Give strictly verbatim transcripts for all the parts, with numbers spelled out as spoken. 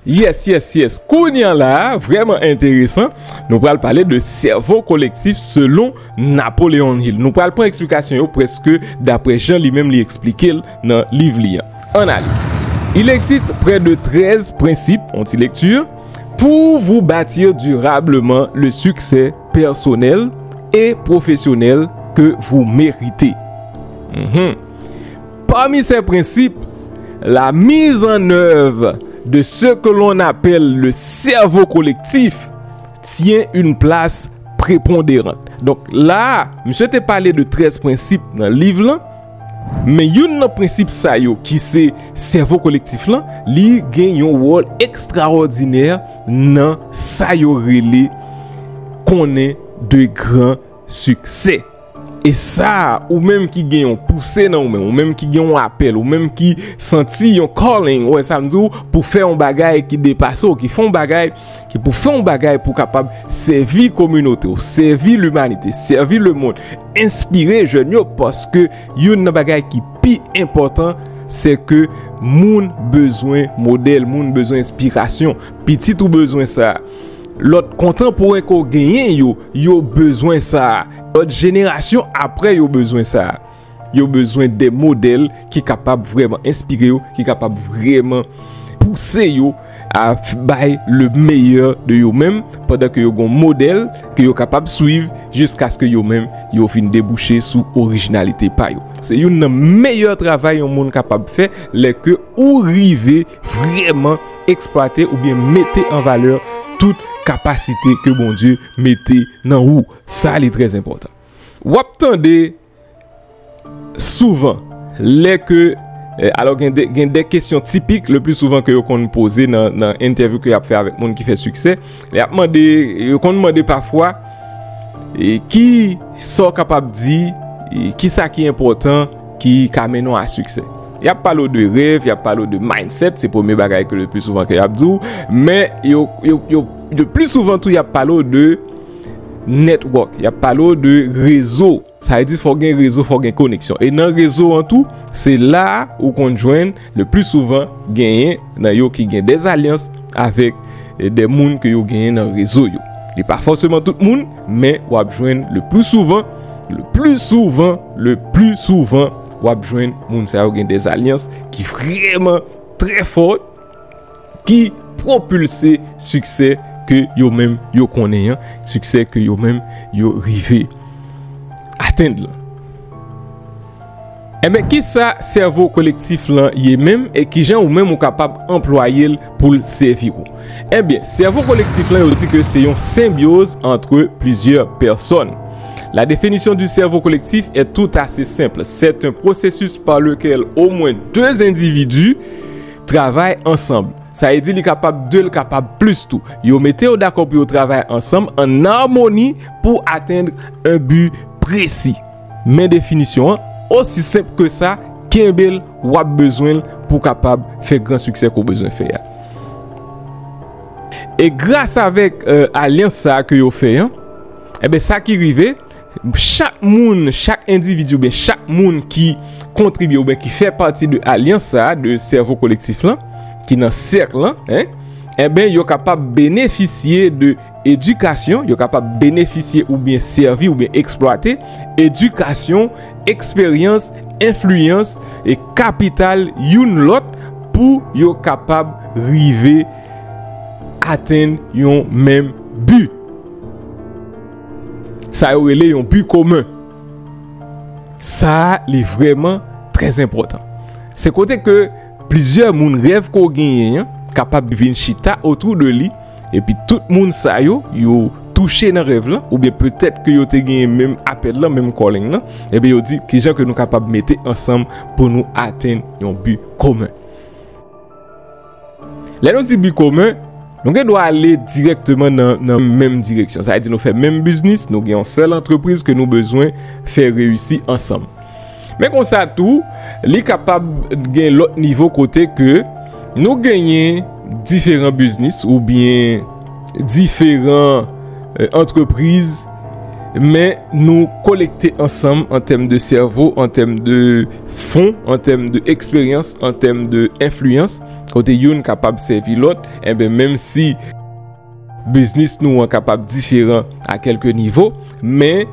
Yes, yes, yes. Kounye a la, vrèman enteresan. Nou pral pale de sèvo kolektif selon Napoleon Hill. Nou pral pran eksplikasyon yo prèske dapre jan li menm li eksplike l nan liv li an. Ann ale. Il existe près de treize principes, on ti lecture, pour vous bâtir durablement le succès personnel et professionnel que vous méritez. Mhm. Parmi ces principes, la mise en œuvre de ce que l'on appelle le cerveau collectif tient une place prépondérante. Donk la, misye te pale de trèz prensip nan liv lan, men youn nan prensip sa yo ki se sèvo kolektif lan, li gen yon wòl ekstraòdinè nan sa yo rele konnen de gran siksè. E sa, ou menm ki gen yon pouse nan ou menm, ou menm ki gen yon apèl, ou menm ki santi yon calling, ou wè sa m di w, pou fè yon bagay ki depase w, ki fè yon bagay, ki pou fè yon bagay pou kapab sèvi kominote w, sèvi limanite, sèvi lemonn, enspire jèn yo, paske youn nan bagay ki pi enpòtan, se ke moun bezwen modèl, moun bezwen enspirasyon. Pitit ou bezwen sa. Lòt kontanporen ke w genyen yo, yo bezwen sa. Lòt jenerasyon apre yo bezwen sa. Yo bezwen de modèl ki kapab vrèman enspire yo, ki kapab vrèman pouse yo a f-, bay le meyè de yo menm, pandan ke yo gon modèl ke yo kapab swiv jiskaske yo menm yo vin debouche sou orijinalite pa yo. Se youn nan meyè travay yon moun kapab fè lè ke ou rive vrèman eksplwate oubyen mete an valè tout kapasite ke Bondye mete nan ou. Sa li trè enpòtan. W ap tande souvan lè ke, eh, alò gen de, gen de kesyon tipik le pli souvan ke yo konn poze nan, nan entèvyou ke y ap fè avèk moun ki fè siksè. Y ap mande, yo konn mande pafwa, e ki sa w kapab di, e ki sa ki enpòtan ki ka mennen w a siksè. Y ap pale w de rèv, y ap pale w de mindset, se premye bagay ke le pli souvan ke y ap di w, men yo, yo, yo, le pli souvan tou y ap pale w de network, y ap pale w de rezo. Sa vle di fò w gen rezo, fò w gen koneksyon. E nan rezo an tou, se la ou konn jwenn le pli souvan genyen nan yo ki gen de alyans avèk, eh, de moun ke yo genyen nan rezo yo. Li pa fòseman tout moun, men w ap jwenn le pli souvan, le pli souvan, le pli souvan, w ap jwenn moun sa yo gen de alyans ki vrèman trè fò, ki pwopilse siksè ke yo menm yo konnen an, siksè ke yo menm yo rive atenn lan. Enben, kisa sèvo kolektif lan ye menm e kijan ou menm ou kapab anplwaye l pou l sèvi w? Enben, sèvo kolektif lan, yo di ke se yon symbiose entre plusieurs personnes. La définition du cerveau collectif est tout assez simple. C'est un processus par lequel au moins deux individus travaillent ensemble. Sa vle di li kapab de, l kapab plis tou. Yo mete yo dakò pou yo travay ansanm an amoni pou atenn yon bi presi. Men definisyon an, osi senp ke sa, kenbe l, w ap bezwen l pou kapab fè gran siksè ke w bezwen fè a. E gras avèk, eh, alyans sa a ke yo fè an, enben, sa ki rive, chak moun, chak endividi oubyen chak moun ki kontribye oubyen ki fè pati de alyans sa a, de sèvo kolektif lan, ki nan sèk lan, en, enben, yo kapab benefisye de edikasyon, yo kapab benefisye oubyen sèvi oubyen eksplwate edikasyon, eksperyans, enfliyans e kapital youn lòt pou yo kapab rive atenn yon menm bi. Sa yo rele yon bi komen. Sa a, li vrèman trè enpòtan. Se kote ke plizyè moun, rèv ke w genyen an kapab vin chita otou de li, epi tout moun sa yo, yo touche nan rèv lan, oubyen petèt ke yo te genyen menm apèl lan, menm calling lan, ebyen yo di, kijan ke nou kapab mete ansanm pou nou atenn yon bi komen? Lè nou di bi komen, nou gen dwa ale dirèkteman nan, nan menm direksyon. Sa vle di nou fè menm biznis, nou gen yon sèl antrepriz ke nou bezwen fè reyisi ansanm. Men konsa tou, li kapab gen lòt nivo kote ke nou genyen diferan biznis oubyen diferan, eh, antrepriz men nou kolekte ansanm an tèm de sèvo, an tèm de fon, an tèm de eksperyans, an tèm de enfliyans, kote youn kapab sèvi lòt, enben, menm si biznis nou an kapab diferan a kèlke nivo, men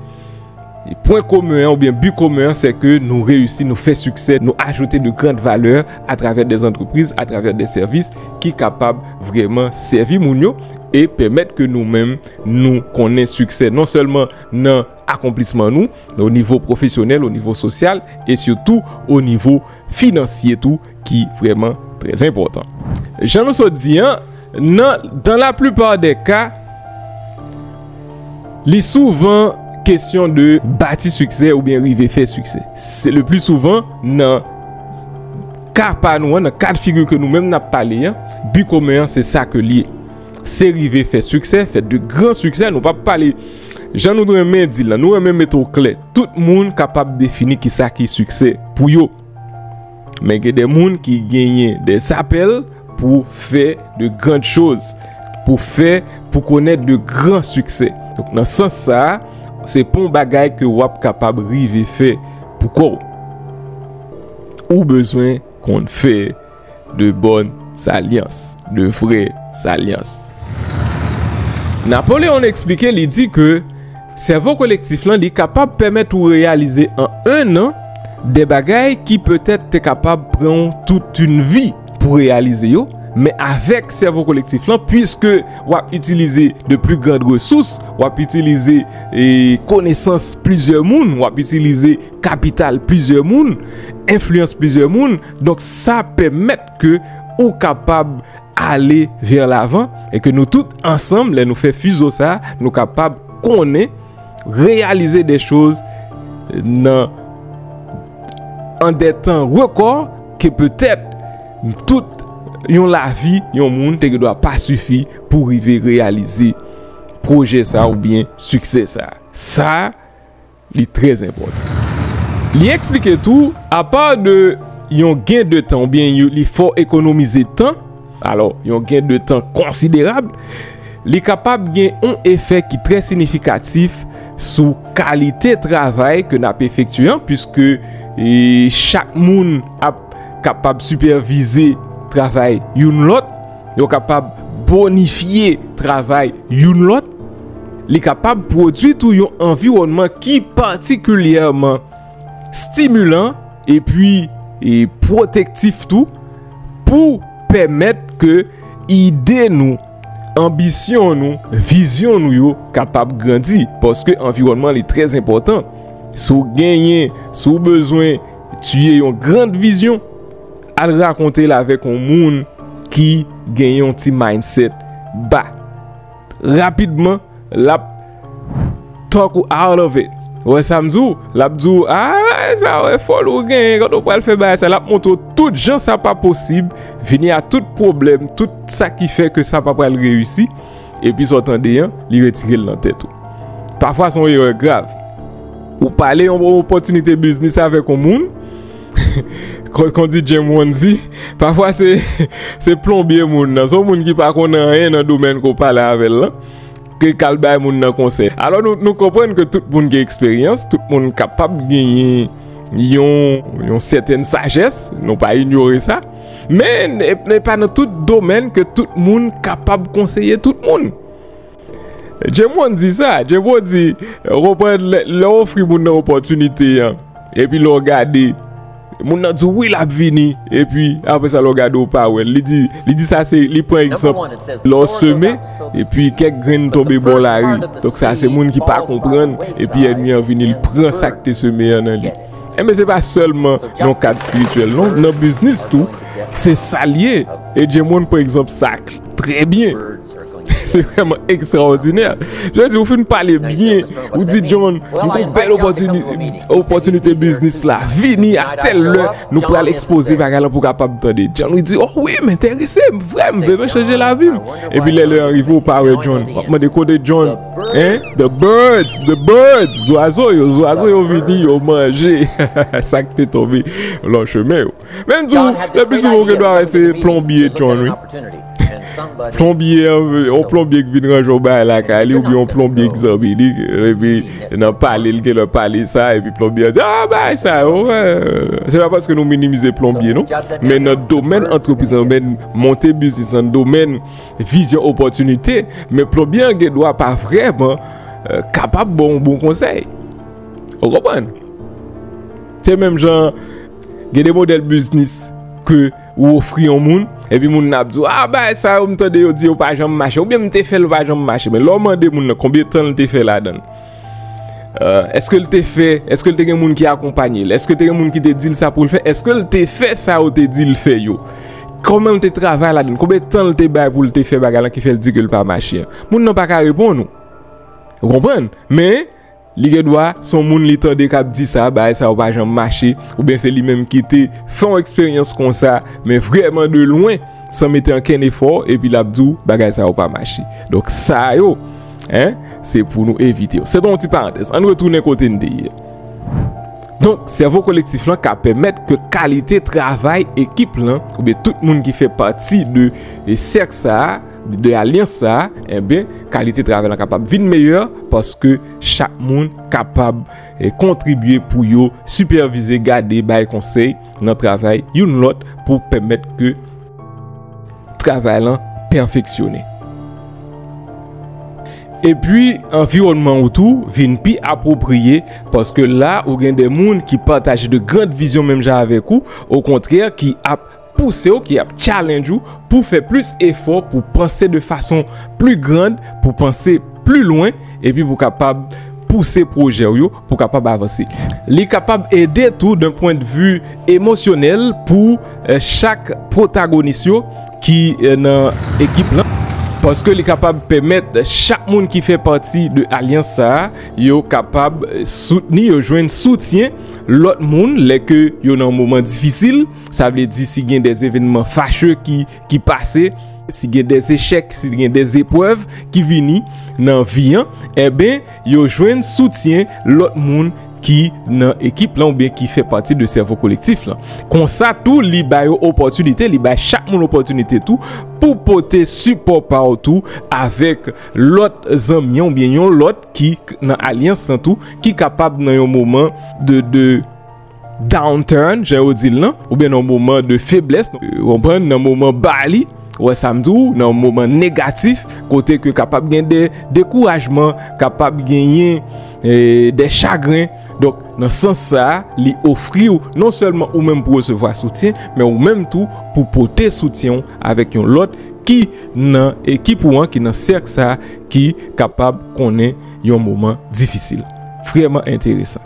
pwen komen an oubyen bi komen an, se ke nou reyisi, nou fè siksè, nou ajoute de grand valè atravè de antrepriz, atravè de sèvis ki kapab vrèman sèvi moun yo e pèmèt ke nou menm, nou konnen siksè non sèlman nan akonplisman nou, o nivo pwofesyonèl, o nivo sosyal e sitou o nivo finansye tou, ki vrèman trè enpòtan. Jan nou sot di an, nan, dans la plupart des cas, li souvan kesyon de bati siksè oubyen rive fè siksè. Se le pli souvan nan ka pa nou an, nan kad figi ke nou menm n ap pale an, bi komen an, se sa ke li ye. Se rive fè siksè, fè de gran siksè, nou p ap pale, jan nou renmen di l lan, nou renmen mete w klè. Tout moun kapab defini kisa ki siksè pou yo. Men gen de moun ki genyen de apèl pou fè de grand choz, pou fè, pou konèt de gran siksè. Donk, nan sans sa a, se pa yon bagay ke w ap kapab rive fè pou kò w. Ou bezwen konn fè de bòn alyans, de vrè alyans. Napoleon eksplike, li di ke sèvo kolektif lan, li kapab pèmèt ou reyalize an en an de bagay ki petèt te kapab pran w tout yon vi pou reyalize yo, men avèk sèvo kolektif lan, piske w ap itilize de pli grand resous, w ap itilize, e, konesans plizyè moun, w ap itilize kapital plizyè moun, enfliyans plizyè moun, donk sa pèmèt ke ou kapab ale vè lavan e ke nou tout ansanm, lè nou fè fizo sa, nou kapab konnen reyalize de choz nan, an de tan rekò ke petèt tout yon lavi yon moun te gen dwa pa sifi pou rive reyalize pwojè sa oubyen siksè sa. Sa, li trè enpòtan. Li eksplike tou, apa de yon gen de tan oubyen yo, li fè w ekonomize tan, alò, yon gen de tan konsiderab, li kapab gen yon efè ki trè siyifikatif sou kalite travay ke n ap efektye an, piske, e, chak moun ap kapab sipèvize travay youn lòt, yo kapab bonifye travay youn lòt, li kapab pwodui tou yon anviwònman ki patikilyèman stimilan epi, e, pwotektif tou, pou pèmèt ke ide nou, anbisyon nou, vizyon nou yo kapab grandi, paske anviwònman li trè enpòtan. Si w genyen, si w bezwen tiye yon grand vizyon, al rakonte l avèk yon moun ki gen yon ti mindset ba. Rapidman, l ap talk ou out of it. Ou wè sa m di w? L ap di w, "Ah, bagay sa, wè, fòl ou genyen, kote w pral fè bagay sa?" L ap montre w tout jan sa pa posib, vini a tout pwoblèm, tout sa ki fè ke sa pa pral reyisi. Epi sa w tande an, li retire l nan tèt ou. Pafwa, se yon erè grav. Ou pale yon opòtinite biznis avèk yon moun, kon, kon di Jim Wan di, pafwa se, se plonbye moun nan. Se yon moun ki pa konn anyen nan domèn ke w pale avè l lan, ke k al bay moun nan konsèy. Alò, nou, nou konprann ke tout moun gen eksperyans, tout moun kapab genyen yon, yon sètèn sajès, nou pa inyore sa. Men, e, e pa nan tout domèn ke tout moun kapab konseye tout moun. Jim Wan di sa, Jim Wan di, ou konprann, lè, lè w ofri moun nan opòtinite an, epi lè w gade, moun nan di w wi l ap vini, epi apre sa lè w gade w pa wè l. Li di, li di sa se, li pran egzanp lè w seme, epi kèk grenn tonbe bò lari. Donk sa se moun ki pa konprann, epi ènmi an vini, l pran sa k te seme an nan li. Enben, se pa sèlman nan yon kad espirityèl, non. Nan biznis tou, se sa l ye. E Jim Wan pran egzanp sa trè byen. Se vrèman ekstraòdinè. Je veux dire, ou fin pale byen, ou di, "John, nou gon bèl opòtini-, opòtinite biznis la. Vini a tèl lè, nou pral ekspoze bagay lan pou w kapab tande." John, ou di, "Oh wi, m enterese, m vrè, m bezwen chanje lavi m." Epi lè lè an rive, ou pa wè John. W ap mande, "Kote John?" Hein? The birds, the birds, zwazo yo, zwazo yo vini, yo manje sa k te tonbe lò chemen yo. Men m di w, le pli souvan ou gen dwa wè se plonbye John, wi. Plonbye, yon plonbye ki vin ranje yon bagay lakay li, oubyen yon plonbye ki zanmi li, epi nan pale, l genlè pale sa, epi plonbye an di, "Ah, bagay sa yo, wè." Se pa paske nou minimize plonbye, non. Men nan domèn antrepriz, nan domèn monte biznis, nan domèn vizyon opòtinite, men plonbye an gen dwa pa vrèman eh, kapab ba w yon bon konsèy. Ou konprann? Se menm jan, gen de modèl biznis ke ou ofri yon moun, epi moun nan ap di w, "Ah, bagay sa yo, m tande yo di yo pa janm mache, oubyen m te fè l pa janm mache." Men lè w mande moun nan konbyen tan l te fè ladan l, eh, èske l te fè, èske l te gen moun ki akonpanye l, èske te gen moun ki te di l sa pou l fè, èske l te fè sa yo te di l fè yo, kòman l te travay ladan l, konbyen tan l te bay pou l te fè bagay la ki fè l di ke l pa mache an, moun nan pa ka reponn ou. Ou konprann? Men, li gen dwa, se yon moun li tande k ap di sa, bagay sa yo pa janm mache, oubyen se li menm ki te fè yon eksperyans konsa, men vrèman de lwen, san mete ankenn efò, epi l ap di w, bagay sa yo pa mache. Donk, sa yo, en, se pou nou evite yo. Se te yon ti parantèz. Ann retounen kote n te ye. Donk, sèvo kolektif lan ka pèmèt ke kalite travay ekip lan, oubyen tout moun ki fè pati de, e, sèk sa a, de alyans sa a, enben, kalite travay lan kapab vin meyè, paske chak moun kapab, e, kontribye pou yo sipèvize, gade, bay konsèy nan travay youn lòt pou pèmèt ke travay lan pèfeksyone. Epi, anviwònman ou tou vin pi apwopriye, paske la, ou gen de moun ki pataje de grand vizyon menm jan avèk ou, okontrè, ki ap pouse w, ki ap challenge ou pou fè plis efò, pou panse de fason pli grand, pou panse pli lwen, epi pou kapab pouse pwojè w yo, pou kapab avanse. Li kapab ede tou, d'un point de vue emosyonèl, pou, eh, chak pwotagonis yo ki, eh, nan ekip lan. Paske li kapab pèmèt chak moun ki fè pati de alyans sa a, yo kapab, eh, soutni, yo jwenn soutyen lòt moun lè ke yo nan moman difisil. Sa vle di si gen de evènman fache ki, ki pase, si gen de echèk, si gen de eprèv ki vini nan vi an, enben, yo jwenn soutyen lòt moun ki nan ekip lan oubyen ki fè pati de sèvo kolektif lan. Konsa tou, li ba yo opòtinite, li bay chak moun opòtinite tou pou pote sipò pa w tou avèk lòt zanmi an oubyen yon lòt ki k-, nan alyans lan tou, ki kapab nan yon moman de, de downturn, jan yo di l lan, oubyen nan yon moman de feblès, ou konprann, nan moman ba li, ou wè sa m di w, nan yon moman negatif, kote ke kapab gen de dekourajman, kapab genyen, eh, de chagren. Donk, nan sans sa a, li ofri w non sèlman ou menm pou resevwa soutyen, men ou menm tou pou pote soutyen w avèk yon lòt ki nan ekip ou an, ki nan sèk sa a, ki kapab konnen yon moman difisil. Vrèman enteresan.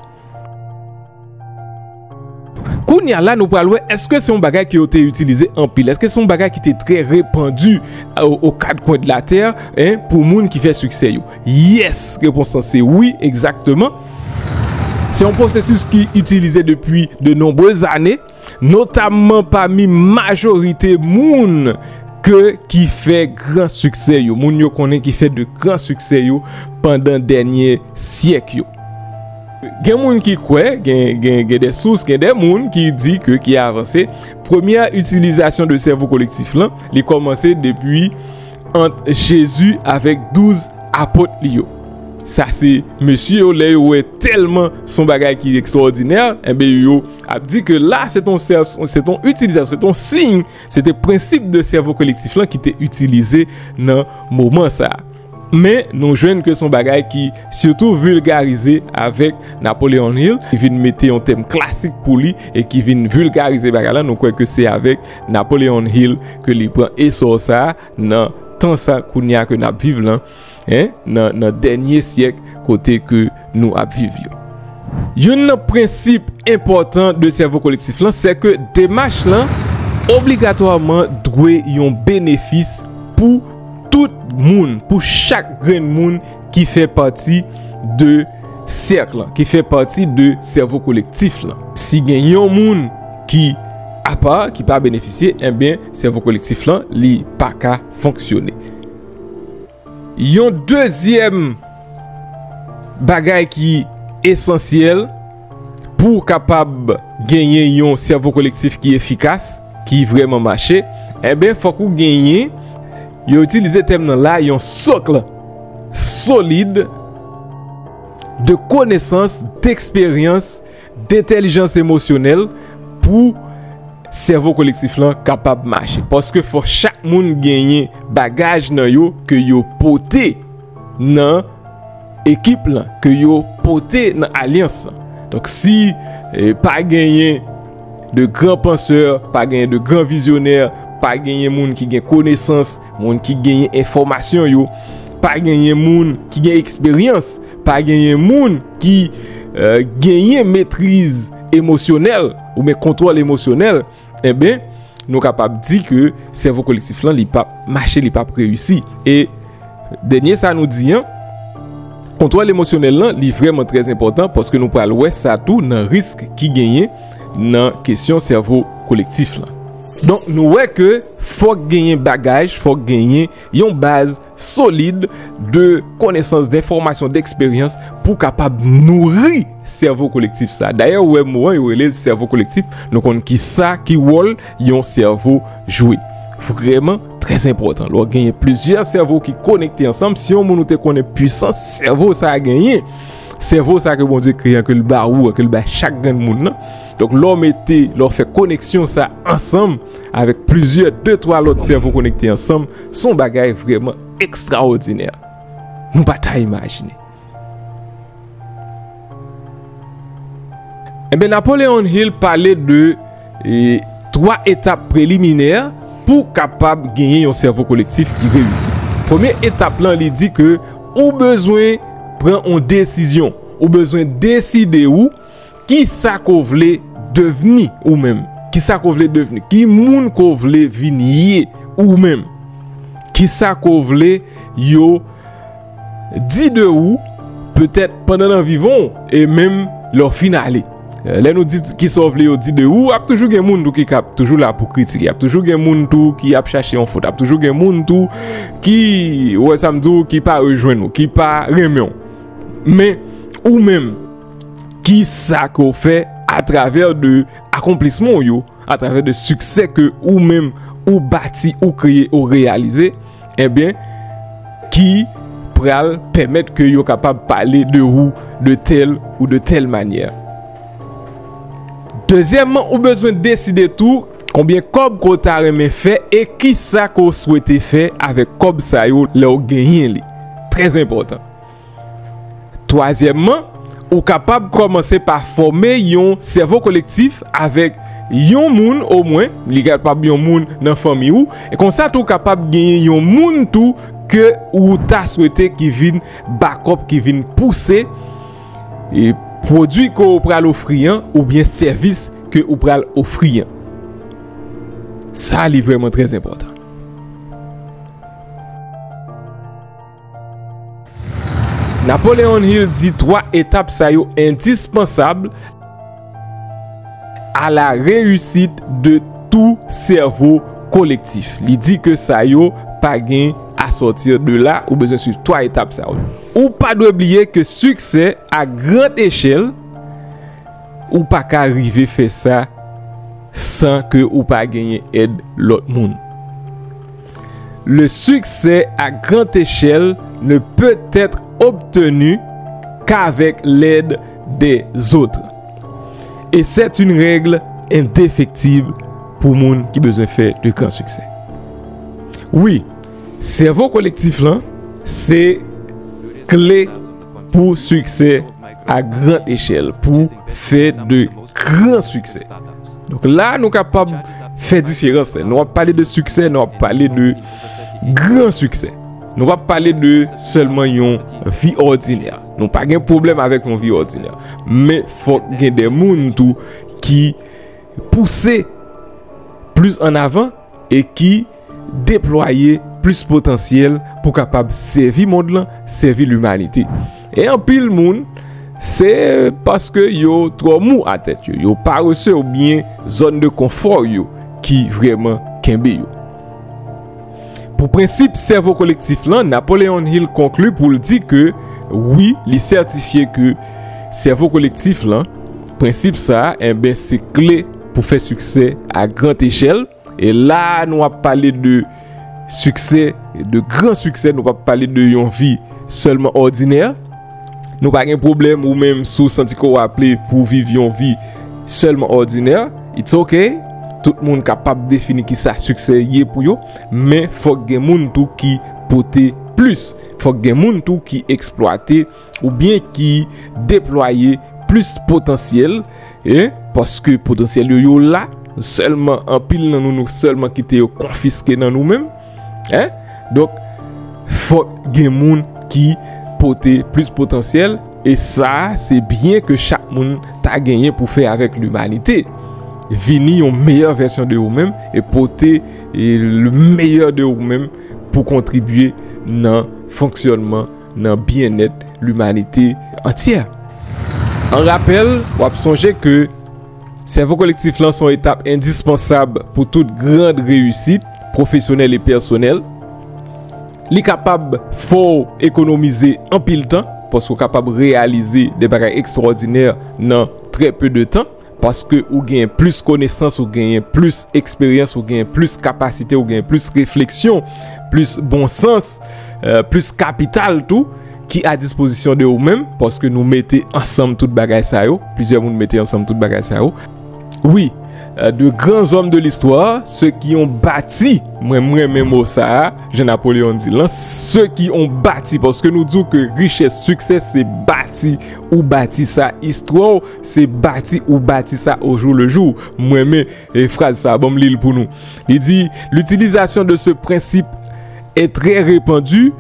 Kounye a la, nou pral wè, èske se yon bagay ke yo te itilize anpil? Èske se yon bagay ki te trè repandi o, o kat kwen de latè, en, pou moun ki fè siksè yo? Yes! Repons lan se wi, egzakteman. Se yon pwosesis ki itilize depi de nonbrez ane, notamman pami majorite moun ke, ki fè gran siksè yo, moun yo konnen ki fè de gran siksè yo pandan dènye syèk yo. Gen moun ki kwè, gen, gen, gen de sous, gen de moun ki di ke, ki avanse, premyè itilizasyon de sèvo kolektif lan, li kòmanse depi ant Jezi avèk douz apot li yo. Sa se mesye yo, lè yo wè tèlman se yon bagay ki ekstraòdinè, enben yo ap di ke la, se t on sè-, se t on itilizasyon, se t on siy, se te prensip de sèvo kolektif lan ki te itilize nan moman sa a. Men, nou jwenn ke se yon bagay ki sitou vilgarize avèk Napoleon Hill, ki vin mete yon tèm klasik pou li e ki vin vilgarize bagay la. Nou kwè ke se avèk Napoleon Hill ke li pran esò sa a nan tan sa kounye a ke n ap viv lan, en, nan, nan dènye syèk kote ke nou ap viv yo. Youn nan prensip enpòtan de sèvo kolektif lan, se ke demach lan obligatwaman dwe yon benefis pou tout moun, pou chak grenn moun ki fè pati de sèk lan, ki fè pati de sèvo kolektif lan. Si gen yon moun ki apa, ki pa benefisye, enben, sèvo kolektif lan, li pa ka fonksyone. Yon dezyèm bagay ki esansyèl pou w kapab genyen yon sèvo kolektif ki efikas, ki vrèman mache, enben, fòk ou genyen Yo itilize tèm nan la, yon socle solide de konesans, deksperyans, dentèlijans emosyonèl pou sèvo kolektif lan kapab mache. Paske fò chak moun genyen bagaj nan yo ke yo pote nan ekip lan, ke yo pote nan alyans lan. Donk, si, eh, pa genyen de gran pansè, pa genyen de gran vizyonè, pa genyen moun ki gen konesans, moun ki genyen enfòmasyon yo, pa genyen moun ki gen eksperyans, pa genyen moun ki, eh, genyen metriz emosyonèl oubyen kontwòl emosyonèl, enben, nou kapab di ke sèvo kolektif lan, li p ap mache, li p ap reyisi. E dènye sa nou di an, kontwòl emosyonèl lan, li vrèman trè enpòtan paske nou pral wè sa tou nan risk ki genyen nan kesyon sèvo kolektif lan. Donk, nou wè ke fòk genyen bagaj, fòk genyen yon baz solid de konesans, denfòmasyon, deksperyans pou kapab nouri sèvo kolektif sa. Dayè, ou wè mo an, yo rele l sèvo kolektif, nou konn ki sa, ki wòl yon sèvo jwe. Vrèman, trè enpòtan. Lè w genyen plizyè sèvo ki konekte ansanm, si yon moun ou te konnen pwisans sèvo sa a genyen, sèvo sa ke Bondye kreye an, ke l ba ou an, ke l ba chak grenn moun nan. Donk, lè w mete, lè w fè koneksyon sa ansanm avèk plizyè, de, twa lòt sèvo konekte ansanm, se yon bagay vrèman ekstraòdinè. Nou pa ta imajine. Enben, Napoleon Hill pale de, e, twa etap preliminè pou kapab genyen yon sèvo kolektif ki reyisi. Premye etap lan, li di ke ou bezwen pran yon desizyon. Ou bezwen deside ou ki sa ke w vle devni ou menm. Ki sa ke w vle devni. Ki moun ke w vle vin ye ou menm. Ki sa ke w vle yo di de ou, petèt pandan nan vivan w, e menm lè w fin ale. Lè nou di kisa w vle yo di de ou, ap toujou gen moun tou ki ap toujou la pou kritike. Ap toujou gen moun tou ki ap chache yon fot. Ap toujou gen moun tou ki, ou wè sa m di w, ki pa rejwenn ou, ki pa renmen w. Men, ou menm, ki sa ke w fè atravè de akonplisman w yo, atravè de siksè ke ou menm ou bati, ou kreye, ou reyalize, enben, ki pral pèmèt ke yo kapab pale de ou de tèl ou de tèl manyè. Dezyèmman, ou bezwen deside tou konbyen kòb ke w ta renmen fè e ki sa ke w swete fè avèk kòb sa yo lè w genyen li. Trè enpòtan. Twazyèmman, ou kapab kòmanse pa fòme yon sèvo kolektif avèk yon moun omwen, li kapab yon moun nan fanmi ou, e konsa tou w kapab genyen yon moun tou ke ou ta swete ki vin bakòp, ki vin pouse, e, pwodui ke w pral ofri an oubyen sèvis ke ou pral ofri an. Sa, li vrèman trè enpòtan. Napoleon Hill di twa etap sa yo endispansab à la réussite de tout cerveau collectif. Li di ke sa yo pa gen à sortir de là, ou bezwen swiv twa etap sa yo. Ou pa dwe bliye ke siksè a gran echèl, ou pa ka rive fè sa san ke ou pa genyen èd lòt moun. Le succès à grande échelle ne peut être obtenu qu'avec l'aide des autres. Et c'est une règle indéfectible pou moun ki bezwen fè de gran siksè. Wi, sèvo kolektif lan, se kle pou siksè a gran echèl, pou fè de gran siksè. Donk la, nou kapab fè diferans. Lè nou ap pale de siksè, nou ap pale de gran siksè. Nou p ap pale de sèlman yon vi òdinè. Nou pa gen pwoblèm avèk yon vi òdinè. Men fòk gen de moun tou ki pouse plis an avan e ki deplwaye plis potansyèl pou kapab sèvi mond lan, sèvi limanite. E anpil moun, se paske yo twò mou a tèt yo, yo parese oubyen zòn de konfò yo ki vrèman kenbe yo. Pou prensip sèvo kolektif lan, Napoleon Hill konkli pou l di ke wi, li sètifye ke sèvo kolektif lan, prensip sa a, enben, se kle pou fè siksè a gran echèl. E la, nou ap pale de siksè, de gran siksè, nou p ap pale de yon vi sèlman òdinè. Nou pa gen pwoblèm ou menm si w santi ke w aple pou w viv yon vi sèlman òdinè. It's ok. Tout moun kapab defini kisa siksè ye pou yo, men fòk gen moun tou ki pote plis. Fòk gen moun tou ki eksplwate oubyen ki deplwaye plis potansyèl, e paske potansyèl yo, yo la, sèlman anpil nan nou, nou sèlman kite yo konfiske nan nou menm. Hein? Donk, fòk gen moun ki pote plis potansyèl, e sa, se byen ke chak moun ta genyen pou fè avèk limanite. Vini yon meyè vèsyon de ou menm e pote, e, le meyè de ou menm pou kontribye nan fonksyònman, nan byennèt limanite antyè. An rapèl, w ap sonje ke sèvo kolektif lan se yon etap endispansab pou tout gran reyisit pwofesyonèl e pèsonèl. Li kapab fè w ekonomize anpil tan, paske w kapab reyalize de bagay ekstwòdinè nan trè pe de tan, paske ou genyen plis konesans, ou genyen plis eksperyans, ou genyen plis kapasite, ou genyen plis refleksyon, plis bon sans, euh, plis kapital tou ki a dispozisyon de ou menm, paske nou mete ansanm tout bagay sa yo, plizyè moun mete ansanm tout bagay sa yo. Wi, euh, de grands hommes de l'histoire, ceux qui ont bâti, mwen, mwen renmen mo sa a, jan Napoleon di lan, ceux qui ont bâti, paske nou di w ke richès, siksè, se bati, ou bati sa, istwa w, se bati, ou bati sa au jour le jour. Mwen renmen, e, fraz sa, ban m li l pou nou. Li di, l'utilisation de ce principe est très répandue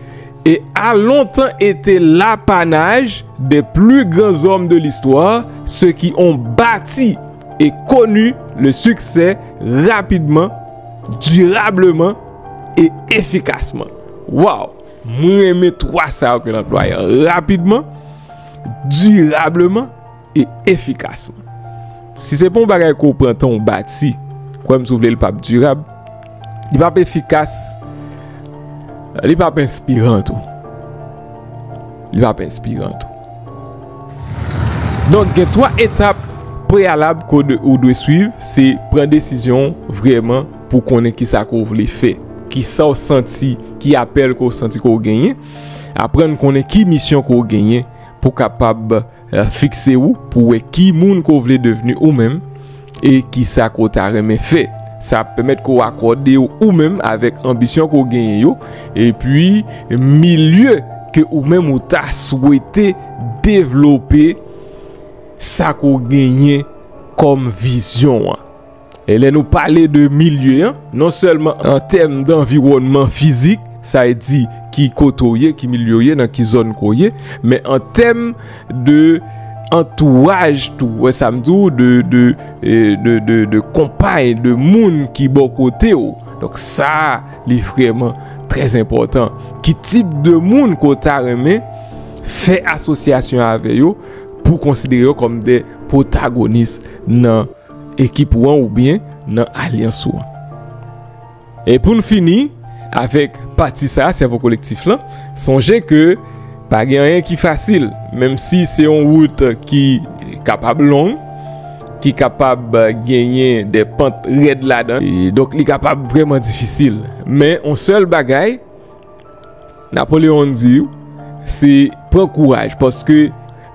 et a longtemps été l'apanage des plus grands hommes de l'histoire, ceux qui ont bâti et connu le succès rapidement, durablement et efficacement. Wow! Mwen renmen twa sa yo ke l anplwaye an. Rapidman, dirableman e efikasman. Si se pa yon bagay ke w pran tan w bati, kwè m si w vle, li p ap dirab, li p ap efikas, li p ap enspiran tou. Li p ap enspiran tou. Donk, gen twa etap preyalab ke w de-, ou dwe swiv, se pran desizyon w vrèman pou konnen kisa ke w vle fè, kisa w santi, ki apèl ke w santi ke w genyen, aprann konnen ki misyon ke w genyen pou kapab, eh, fikse w, pou wè ki moun ke w vle devni ou menm, e kisa ke w ta renmen fè. Sa ap pèmèt ke w akòde w ou menm avèk anbisyon ke w genyen yo, epi milye ke ou menm ou ta swete devlope sa ke w genyen kòm vizyon an. E lè nou pale de milye an, non sèlman an tèm danviwònman fizik, sa e di ki kote w ye, ki milye w ye, nan ki zòn ke w ye, men an tèm de antouraj tou, wè sa m di w, de, de, e, de, de, de konpay, de moun ki bò kote w. Donk sa, li vrèman trè enpòtan. Ki tip de moun ke w ta renmen fè asosyasyon avè yo pou konsidere yo kòm de pwotagonis nan ekip ou an oubyen nan alyans ou an? E pou n fini avèk pati sa a, sèvo kolektif lan, sonje ke pa gen anyen ki fasil, menm si se yon wout ki kapab long, ki kapab genyen de pant rèd ladan, e donk li kapab vrèman difisil. Men yon sèl bagay, Napoleon di w, se pran kouraj, paske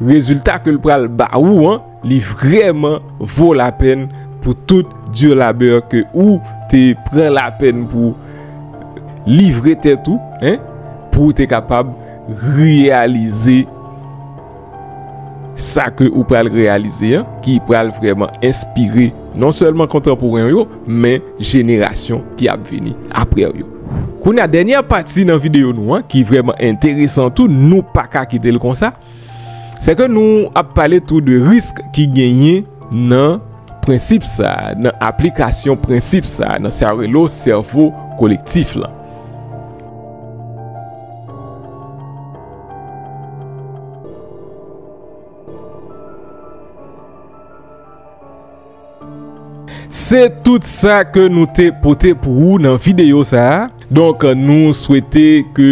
rezilta ke l pral ba ou an, li vrèman vo lapèn pou tout di labè ke ou te pran lapèn pou livre tèt ou, en, pou w te kapab reyalize sa ke ou pral reyalize an, ki pral vrèman enspire non sèlman kontanporen w yo, men jenerasyon ki ap vini apre w yo. Kounye a, dènyè pati nan videyo nou an, ki vrèman enteresan tou, nou pa ka kite l konsa, se ke nou ap pale tou de risk ki genyen nan prensip sa, nan aplikasyon prensip sa, nan sa yo rele sèvo kolektif lan. Se tout sa ke nou te pote pou ou nan videyo sa a. Donk, nou swete ke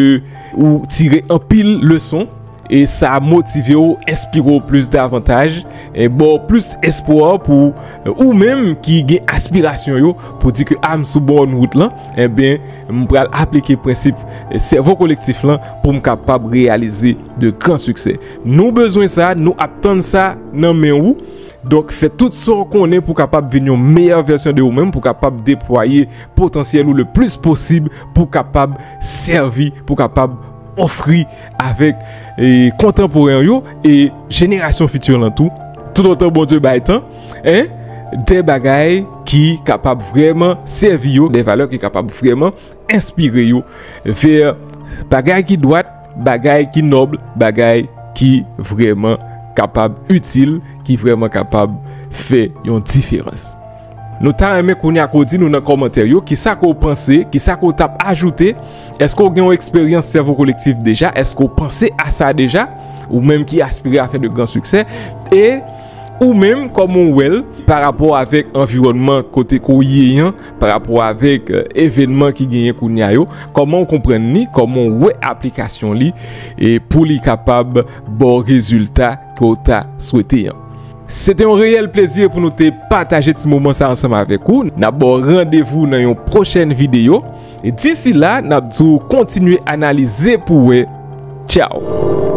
ou tire anpil leson e sa motive w, enspire w plis davantaj, e ba w plis espwa pou ou menm ki gen aspirasyon yo, pou di ke a m sou bon wout lan, ebyen, m pral aplike prensip sèvo kolektif lan pou m kapab reyalize de gran siksè. Nou bezwen sa, nou ap tann sa nan men ou. Donk, fè tout sa w konnen pou w kapab vin yon meyè vèsyon de ou menm, pou w kapab deplwaye potansyèl ou le plis posib, pou w kapab sèvi, pou w kapab ofri avèk e, kontanporen yo e jenerasyon fiti lan tou, toutotan Bondye bay tan, en, de bagay ki kapab vrèman sèvi yo, de valè ki kapab vrèman enspire yo vè bagay ki dwat, bagay ki nòb, bagay ki vrèman kapab itil, ki vrèman kapab fè yon diferans. Nou ta renmen kounye a ke w di nou nan kòmantè yo, kisa ke w panse, kisa ke w t ap ajoute, èske w gen yon eksperyans sèvo kolektif deja, èske w panse a sa deja, ou menm ki aspire a fè de gran siksè, e ou menm kòman w wè l pa rapò avèk anviwònman kote ke w ye an, pa rapò avèk e, evènman ki genyen kounye a yo, kòman w konprann li, kòman w wè aplikasyon li, e pou li kapab ba w rezilta ke w ta swete an. Se te yon reyèl plezi pou nou te pataje ti moman sa ansanm avèk ou. N ap ba w randevou nan yon pwochèn videyo. E disi la, n ap di w kontinye analize pou w wè. Tchaw!